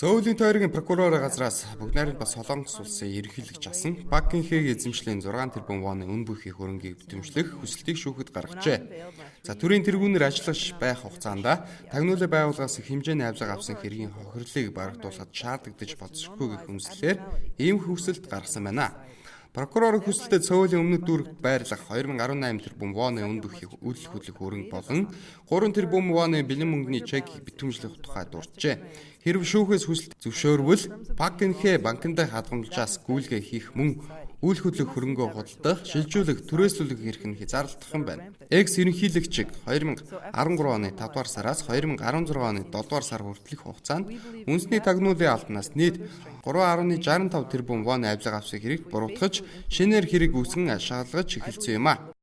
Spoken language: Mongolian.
Сөүлийн тойргийн прокурорын газраас бүгд найрамд ба Солонгос улсын ерөнхийлөгч асан Пак Кын Хэгийн эзэмшлийн 6 тэрбум воны үн бүхий хөрөнгийг битүүмжлэх хүсэлтийг шүүхэд гаргажээ. За, төрийн тэргүүнээр ажиллаж байх хугацаанд тагнуулын байгууллагаас их хэмжээний авилга авсан хэргийн хохирлыг барагдуулахад шаардагдаж болзошгүй гэх үндслээр ийм хүсэлт гаргасан байна. Прокурорын хүсэлтэд Сөүлийн өмнөд дүүрэгт байрлах 2018 тэрбум воны үн бүхий үл хөдлөх хөрөнгө болон 3 тэрбум воны бэлэн мөнгөний чекийг битүүмжлэх тухай дурджээ. Хэрв шүүхээс хүсэлт зөвшөөрвөл Пак Кын Хэ банкндаа хадгамжаас гүйлгээ хийх мөн үл хөдлөх хөрөнгөө худалдах, шилжүүлэх, түрээслүүлэх эрх нь хязгаарлагдах юм байна. Экс ерөнхийлөгчийг 2013 оны 5 дугаар сараас 2016 оны 7 дугаар сар хүртэлх хугацаанд үндэсний тагнуулын албанаас нийт 3.65 тэрбум вон авилга авсан хэрэгт буруутгаж, шинээр хэрэг үүсгэн шалгаж эхэлсэн юм а.